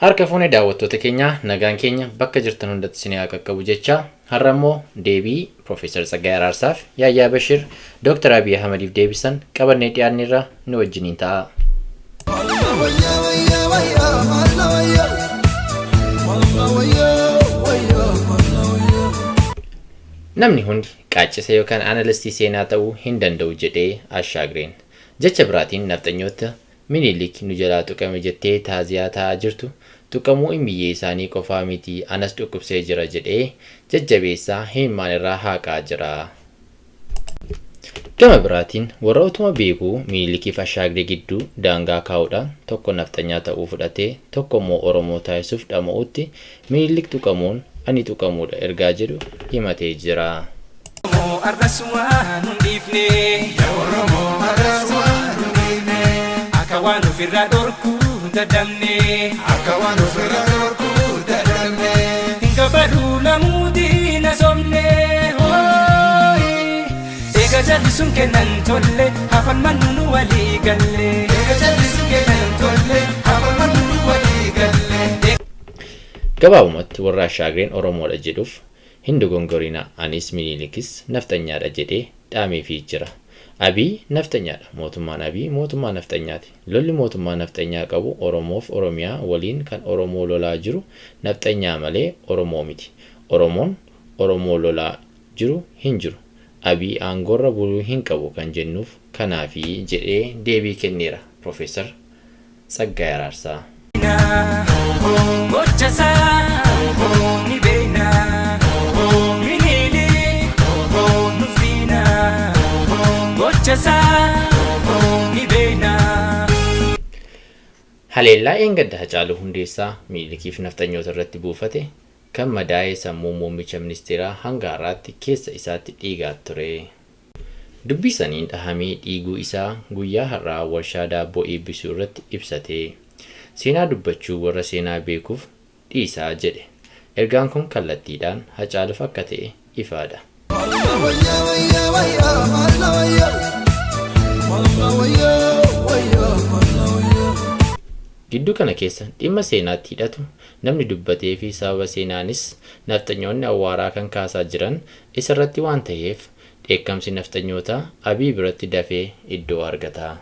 Harka fuune daawwattoota keenya, nagaan keenya bakka jirtan hundatti isin haa qaqqabu jecha, har'a immoo deebii Piroofeesar Tsaggaayee Araarsaaf Yaayyaa Bashir Dooktar Abiy Ahmadiif deebisan qabannee dhiyaanneerra, nu wajjiniin ta'a. Namni hundi qaaccisa yookaan aanalistii seenaa ta'uu hin danda'u jedhee Ashaagreen. Jecha biraatiin nafxanyoota Minilik nu jalaa tuqame jettee taaziyaa taa'aa jirtu, tuqamuu immiyyee isaanii qofaa miti anas dhukkubsee jira jedhee jajjabeessaa himimmaan irraa haaqaa jira. Gama biraatiin warra utuma beekuu Minilikiif Ashaagree gidduu daangaa kaa'uudhaan tokko nafxanyaa ta'uu fudhatee tokko immoo Oromoo taasisuuf dhama'utti Minilik tuqamuun ani tuqamuudha ergaa jedhu himatee jira. Oromoo arras waan nun dhiifne. Ya Oromoo arras waan nun dhiifne. Akka waan ofirraa dhorkuu dadhabne. Akka waan ofirraa dhorkuu dadhabne. Hin gabaruu lamuu diina sobne. Eega jalli sun kennan tolle hafan mannu nu walii galle. Eega jalli sun kennan tolle hafan mannu nu walii galle. Gabaabumatti warra Ashaagreen Oromoodha jedhuuf hin dogongorinaa, anis Minilikis nafxanyaadha jedhee dhaameefii jira. Abiy nafxanyaadha. Mootummaan Abiy mootummaa nafxanyaati. Lolli mootummaa nafxanyaa qabu Oromoof Oromiyaa waliin kan Oromoo lolaa jiru nafxanyaa malee Oromoo miti. Oromoon Oromoo lolaa jiru hin jiru. Abiy aangoorra buluu hin qabu kan jennuuf kanaafi jedhee deebii kenneera Piroofeesar Tsaggaayee Araarsaa. Gocha isaa ni beekna. Minilik nuuf diina. Gocha isaa ni beekna. Haleellaa dheengadda Hacaaluu Hundeessaa Minilikiif nafxanyoota irratti buufate kan madaa'e sammuu muummicha ministeeraa hanga har'aatti keessa isaatti dhiigaa ture. Dubbii saniin dhahamee dhiiguu isaa guyyaa har'aa warshaa daabboo eebbisuu irratti ibsate. Seenaa dubbachuu warra seenaa beekuuf dhiisaa jedhe. Ergaan kun kallattiidhaan Hacaaluuf akka ta'e ifaadha. Gidduu kana keessa dhimma seenaatti hidhatu namni dubbatee fi sababa seenaanis nafxanyoonni awwaaraa kan kaasaa jiran isarratti waan taheef dheekkamsi nafxanyootaa Abiy biratti dafee iddoo argata.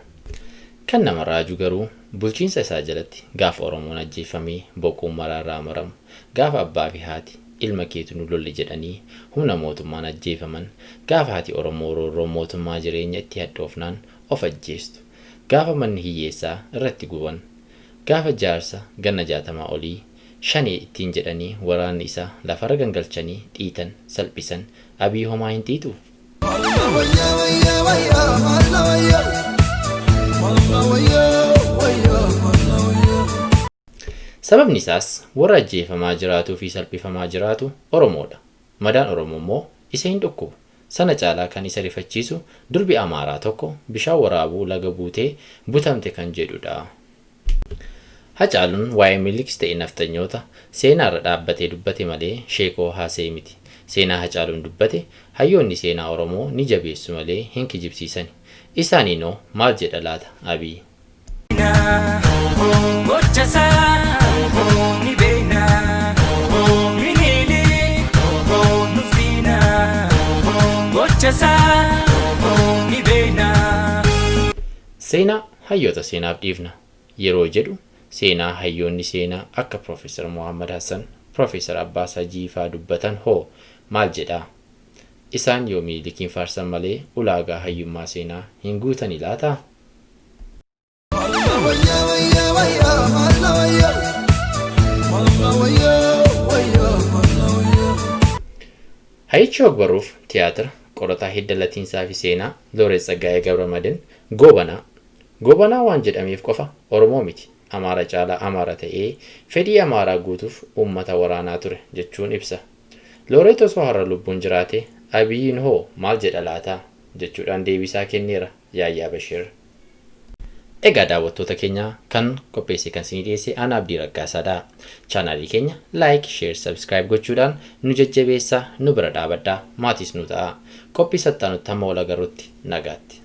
Kan nama raaju garuu bulchiinsa isaa jalatti gaafa Oromoon ajjeefamee boquun maraarraa maramu, gaafa abbaa fi haati ilma keetu nu lolle jedhanii humna mootummaan ajjeefaman, gaafa haati Oromoo roorroon mootummaa jireenya itti hadhoofnaan of ajjeestu, gaafa manni hiyyeessaa irratti guban, gaafa jaarsa ganna 60 olii Shanee ittiin jedhanii waraanni isaa lafarra gangalchanii dhiitan, salphisan, Abiy homaa hin xiixuu? Sababni isaas warra ajjeefamaa jiraatuu fi salphifamaa jiraatu Oromoodha. Madaan Oromoo immoo isa hin dhukkubu. Sana caalaa kan isa rifachiisu durbi Amaaraa tokko bishaan waraabuu laga buutee butamte kan jedhudha. Hacaaluun waa'ee Minilikis ta'e nafxanyoota seenaarra dhaabbatee dubbate malee sheekoo haasa'e miti. Seenaa Hacaaluun dubbate hayyoonni seenaa Oromoo ni jabeessu malee hin kijibsiisani. Isaaniinoo maal jedha laata Abiy? Gocha isaa ni beekna. Minilik nuuf diina. Gocha isaa ni beekna. Seenaa hayyoota seenaaf dhiifna yeroo jedhu seenaa hayyoonni seenaa akka Piroofeesar Mohaammad Hassan, Piroofeesar Abbaas Hajii faa dubbatan hoo maal jedhaa? Isaan yoo Minilikiin faarsan malee ulaagaa hayyummaa seenaa hin guutani laata? Hayyichi ogbarruuf tiyaatira, qorataa hidda latiinsaafi seenaa Looreet Tsaggaayee Gabramadin Goobanaa. Goobanaa waan jedhameef qofa Oromoo miti, Amaara caalaa Amaara ta'ee fedhii Amaaraa guutuuf uummata waraanaa ture jechuun ibsa. Looreet osoo har'a lubbuun jiraatee Abiyiin hoo maal jedha laata? jechuudhaan deebiisaa kenneera Yaayyaa Bashiir. Egaa daawwattoota keenya, kan qopheessee kan isinii dhiyeesse ana Abdii Raggaasaadha. Chaanaalii keenya like, share, subscribe gochuudhaan nu jajjabeessaa, nu bira dhaabadhaa, maatiis nu ta'aa. Qophii sattaanutti hamma wal agarrutti nagaatti.